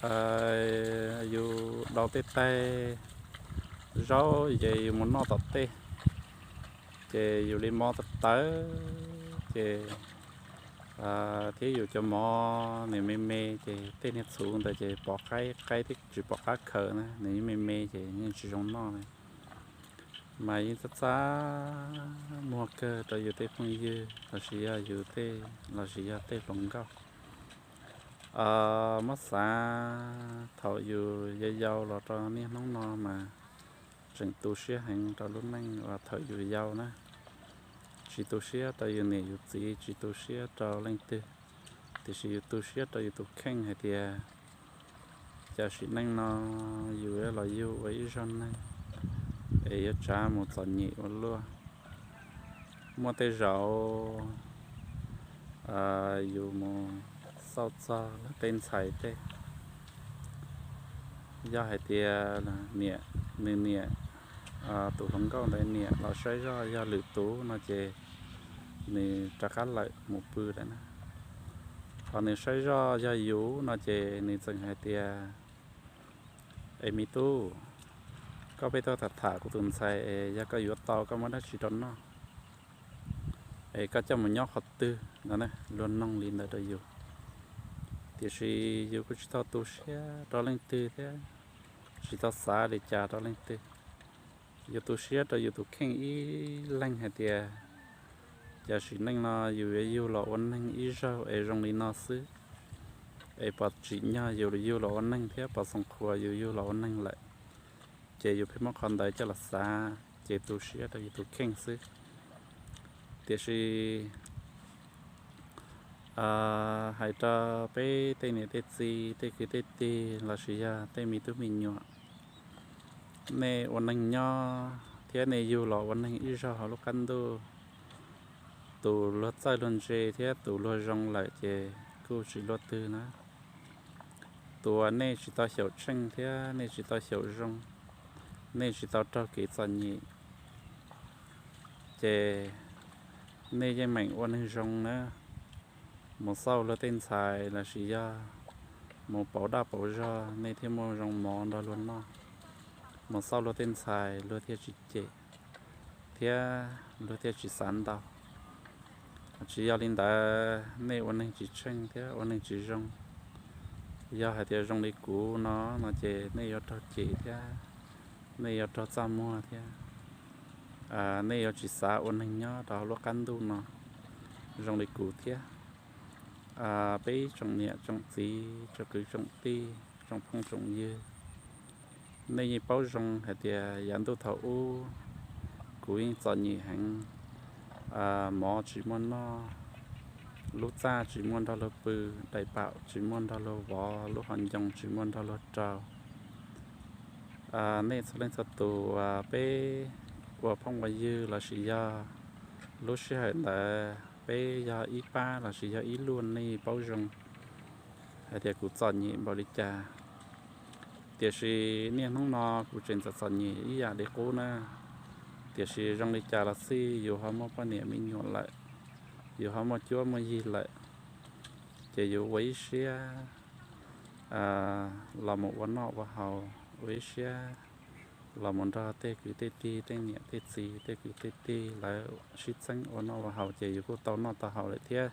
Yus daus tej taig zaub ces yus mus noj tom tej, ces yus li mob tawv tawv ces thiab yus cov mov nws me me ces tej niag txhuv ntawd ces pov qaib, qaib thiab tsis pom qab khaws na, nws yeej me me ces yeej tsis zoo noj li. Mas yeej txaj txaj muag kawg rau yus tej phooj ywg los sis yog yus tej, los sis yog tej hluas nkauj. Muab xav thaum yus yau yau los rau niaj hnub no mas tseem tu siab heev rau lub neej uas thaum yus yau na. Tsis tu siab rau yus niam yus txiv, tsis tu siab rau leej twg, tiam sis yus tu siab rau yus tus kheej hais tias cas sim neej no yus los yug ua ib zaug neeg es yuav tsav mus txom nyem ua luaj. Muaj tej zaum yus mus xauj txog luag tej ntxhais tej, yog hais tias niam, nws niam, tus hluas nkauj ntawd niam los saib zoj yog lwm tus no ces nws rov qab lawm mus pw lawm na. Ho nws saib zoj yog yus no ces nws txeem hais tias, es me tub, koj pheej tuaj tham tham kuv tus ntxhais es yog koj yuav tau koj muab dab tsi rau noj es koj coj mus nyob qhov twg no, luag noog li ntawd rau yus. Tiam sis yus kuj tsis tau tu siab rau leej twg thiab tsis tau xav li cas rau leej twg. Yus tu siab rau yus tus kheej ib leeg hais tias cas sim neej no yus yuav yug los ua neeg ib zaug es zoo li no xwb, es puas tsim nyog yus yug los ua neeg thiab puas xoom qhuas yus yug los ua neeg lawm. Ces yus pheej muab qhov ntawd coj los xav ces tu siab rau yus tus kheej xwb. Tiam sis hais rau peb tej niam tej txiv, tej kwv tej tij los sis yog tej me tub me nyuam, nej ua neeg nyob thiab nej yug los ua neeg ib zaug hauv lub qab ntuj, tus luag txawj luag ntse thiab tus luag zoo lawm ces kuj tsis luaj twg na. Tus uas nej tsis tau xyaum tsheej thiab nej tsis tau xyaum zoo, nej tsis tau raug kev txom nyem, ces nej yeej meem ua neeg zoo na. Mus xauj luag tej ntxhais los sis yog mus pauv daj pauv zog nej thiaj muaj zoo mov nrog luag noj. Mus xauj luag tej ntxhais luag thiaj tsis cem thiab luag thiaj tsis xav ntau. Tsis yog li ntawd nej ua neeg tsis tsheej thiab ua neeg tsis zoo. Yog hais tias zoo li kuv no no ces nej yuav raug cem thiab nej yuav raug txaj muag thiab. Nej yuav tsis xav ua neeg nyob rau hauv lub qab ntuj no zoo li kuv thiab. Peb tsoom niam tsoom txiv, tsoom kwv tsoom tij, tsoom phooj tsoom ywg, nej yeej paub zoo hais tias yav ntuj thaum ub kuv yeej txom nyem heev. Mov tsis muaj noj, lub txaj tsis muaj nrog luag pw, daim paum tsis muaj nrog luag vov, lub hauv ncoo tsis muaj nrog luag rau. Nej txhua leej txhua tus uas peb ua phooj ua ywg los sis yog lub sij hawm ntawd peb yog ib pab los sis yog ib luaj, nej paub zoo hais tias kuv txom nyem npaum li cas. Tiam sis niaj hnub no kuv tseem txom txom nyem ib yam li qub na. Tiam sis zoo li cas los xij yus ho muaj poj niam me nyuam lawm, yus ho muaj cuab muaj yig lawm, ces yus ua ib siab los mus ua noj ua haus, ua ib siab los mus nrog tej kwv tej tij, tej niam tej txiv, tej kwv tej tij lawv sib txheeb ua noj ua haus ces yus kuj tau noj tau haus lawm thiab.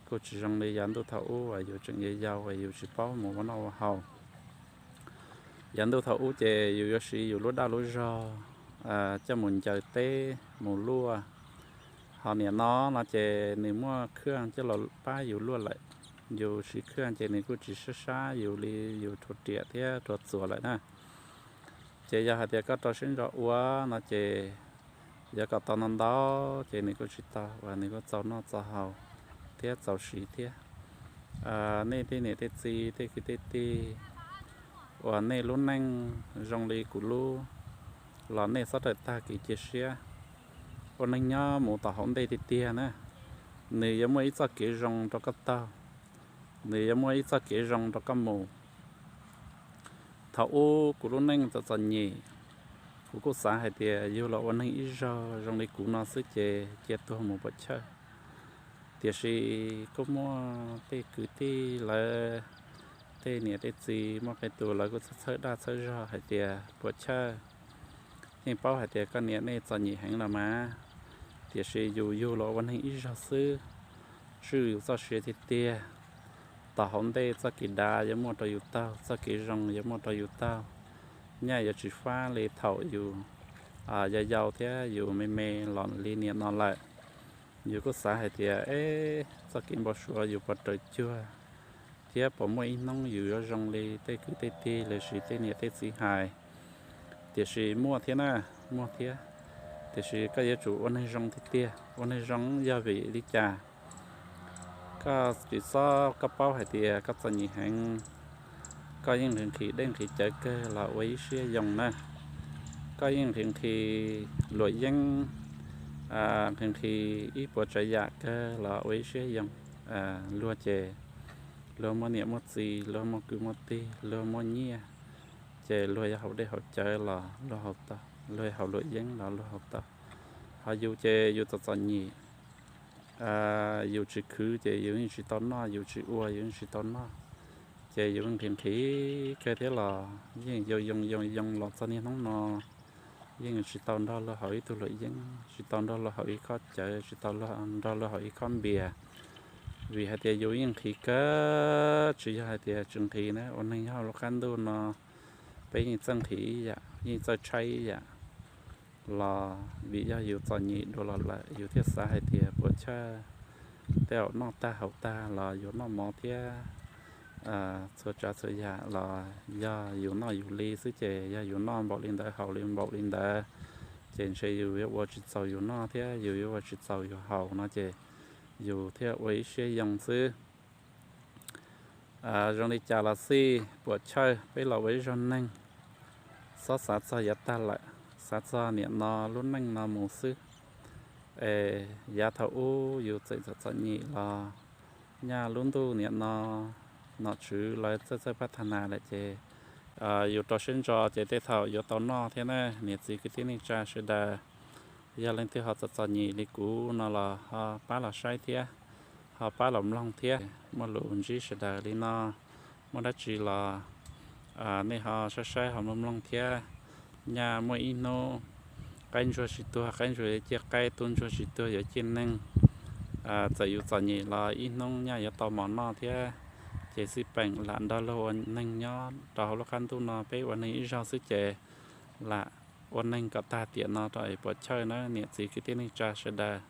Kuj tsis zoo li yav ntuj thaum ub uas yus tseem yau yau es yus tsis paub mus ua noj ua haus. Yav ntuj thaum ub ces yus yuav siv yus lub dag lub zog coj mus ncaws teb mus luaj. Ho niam no no ces nws muaj khaj coj los pab yus luaj lawm. Yus siv khaj ces nws kuj tsis sab sab yus li yus rhuav riam thiab rhuav txuas lawm na. Ces yog hais tias koj rau siab ntso ua no ces yuav kom tau ntau ntau ces nws kuj tsis tau, uas nws kuj txaus noj txaus haus thiab txaus siv thiab. Nej tej niam tej txiv, tej kwv tej tij, uas nej lub neej zoo li kuv lub los nej txhob rawm tag kev cia siab. Ua neej nyob mus tom hauv ntej tiag tiag na, nws yuav muaj ib txoj kev zoo rau koj taug, nws yuav muaj ib txoj kev zoo rau koj mus. Thaum ub kuv lub neej txom txom nyem, kuv kuj xav hais tias yug los ua neeg ib zaug zoo li kuv no xwb ces cia tuag mus pov chawj. Tiam sis kuj muaj tej kwv tij lawv Tej niam tej txiv muaj qee tus lawv kuj txhawb txhawb dag txhawb zog hais tias puas chawj, yeej paub hais tias koj niam nej txom nyem heev los mas, tiam sis yus yug los ua neeg ib zaug xwb, tswj yus txoj sia tiag tiag. Tom hauv ntej txoj kev dav yuav muaj rau yus taug, txoj kev zoo yuav muaj rau yus taug. Nyaj yuav tsis fab li thaum yus yau yau thiab yus me me los li niam no lawm. Yus kuj xav hais tias, eb, txoj kev npau suav yus puas raws cuag, thiab puas muaj ib hnub yus yuav zoo li tej kwv tej tij los sis tej niam tej txiv hais. Tiam sis muaj thiab na, muaj thiab. Tiam sis koj yuav tsum ua neeg zoo tiag tiag. Ua neeg zoo yog vim li cas? Koj tsis txhob, koj paub hais tias koj txom nyem heev, koj yeej nqhis nqhis dej nqhis cawv kawg los ua ib siab yoo na. Koj yeej nqhis nqhis luam yeeb, nqhis nqhis ib puas tsav yam kawg los ua ib siab yoo. Luag ces luag muaj niam muaj txiv, luag muaj kwv muaj tij, luag muaj nyiaj, ces luag yuav haus dej haus cawv los luag haus tau, luag yuav haus luam yeeb los luag haus tau. Ho yus ces yus txom txom nyem, yus tsis khwv ces yus yeej tsis tau noj, yus tsis ua yus yeej tsis tau noj. Ces yus nqhis nqhis kawg thiab los yeej yoo yoo yoo yoo los txog niaj hnub no, yeej tsis tau nrog luag haus ib tug luam yeeb, tsis tau nrog luag haus ib khob cawv, tsis tau nrog luag haus ib khob npias. Vim hais tias yus yeej nqhis kawg, tsis yog hais tias tsis nqhis na. Ua neeg nyob hauv lub qab ntuj no, peb yeej txawj nqhis ib yam, yeej txawj tshaib ib yam. Los vim yog yus txom nyem dua los lawm, yus thiaj xav hais tias puas chawj, tej zaum noj tag haus tag los yuav noj mov thiab txhua tsav txhua yam los yog yus noj yus li xwb, ces yog yus noj npaum li ntawd haus li npaum li ntawd, ces ntshe yus yuav ua tsis txaus yus noj thiab yus yuav ua tsis txaus yus haus no ces yus thiaj ua ib siab yoo xwb. Zoo li cas los xij, puas chawj, peb los ua ib zaug neeg, txhob xav txog yav tag lawm, xav txog niam no lub neej no mus xwb. Es yav thaum ub yus txawm txom txom nyem los nyaj lub ntuj niam no nom tswv lawv txawj txawj pab thas nas lawm ces yus rau siab ntso ces tej thaum yuav tau noj thiab na, niam txiv kwv tij neej tsa sawv daws. Yog leej twg ho txom txom nyem li kuv no los ho pab los saib thiab, ho pab los mloog thiab. Muaj lus ntsib sawv daws li no, muaj dab tsi los nej ho saib saib ho mloog mloog thiab. Nyaj muaj ib hnub qaib ntsuag tsis tuag qaib ntsuag yuav ciaj qaib, tub ntsuag tsis tuag yuav ciaj neeg. Txawm yus txom nyem los ib hnub nyaj yuav tau mov noj thiab. Ces xij peem lam nrog luag ua neeg nyob rau hauv lub qab ntuj no, peb ua neeg ib zaug xwb ces lam ua neeg kom tag tiam no rau es puas chawj na niam txiv kwv tij neej tsa sawv daws.